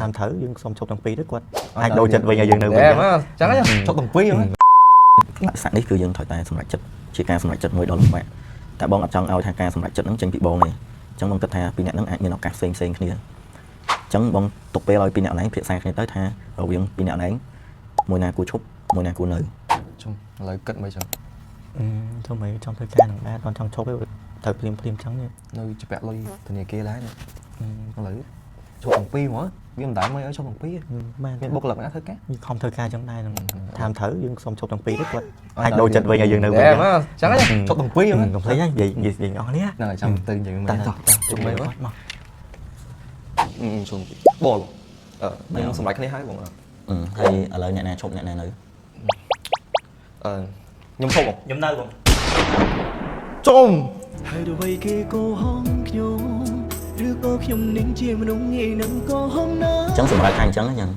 តាមត្រូវយើងសុំឈប់ទាំងពីរទៅគាត់អាចដូរចិត្តវិញឲ្យយើងនៅវិញ តែមកចឹងហ៎ឈប់ទាំងពីរហ្នឹង លក្ខណៈនេះគឺយើងត្រូវតែសម្រេចចិត្តជាការសម្រេចចិត្តមួយដ៏លំបាកតែបងអត់ចង់ឲ្យថាការសម្រេចចិត្តហ្នឹងចេញពីបងទេអញ្ចឹងបងគិតថាពីរអ្នកហ្នឹងអាចមានឱកាសផ្សេងផ្សេងគ្នាអញ្ចឹងបងទុកពេលឲ្យពីរអ្នកហ្នឹងពិភាក្សាគ្នាទៅថារវាងពីរអ្នកហ្នឹងមួយណាគួរឈប់មួយណាគួរនៅ ជុំឥឡូវគិតមិនចឹង ធ្វើមិនចង់ធ្វើការនឹងដែរអត់ចង់ឈប់ទេត្រូវភ្លាមភ្លាមចឹងនេះ នៅជពាក់លុយធនាគារដែរនេះឥឡូវឈប់ទាំងពីរហ្មងវាមិនដែលមកឲ្យឈប់ទាំងពីរ បាន មានបុគ្គលិកណាធ្វើការ យើងខំធ្វើការចឹងដែរនឹងតាមត្រូវយើងសុំឈប់ទាំងពីរទៅគាត់អាចដូរចិត្តវិញឲ្យយើងនៅវិញ តែមកចឹងហ៎ឈប់ទាំងពីរហ្នឹង កុំភ្លេចនិយាយនិយាយអស់នេះ ហ្នឹងហើយចាំទៅនិយាយមើល តោះ តោះជុំមើល មក ជុំបងអឺយើងសម្រេចគ្នាហើយបងអឺ ហើយឥឡូវអ្នកណាឈប់អ្នកណានៅ ខ្ញុំឈប់បង ខ្ញុំនៅបង ជុំ ហើយអ្វីគេកុហកខ្ញុំឬក៏ខ្ញុំនឹងជាមនុស្សងាយនឹងកុហកណា អញ្ចឹងសម្រាប់ថាអញ្ចឹងអញ្ចឹង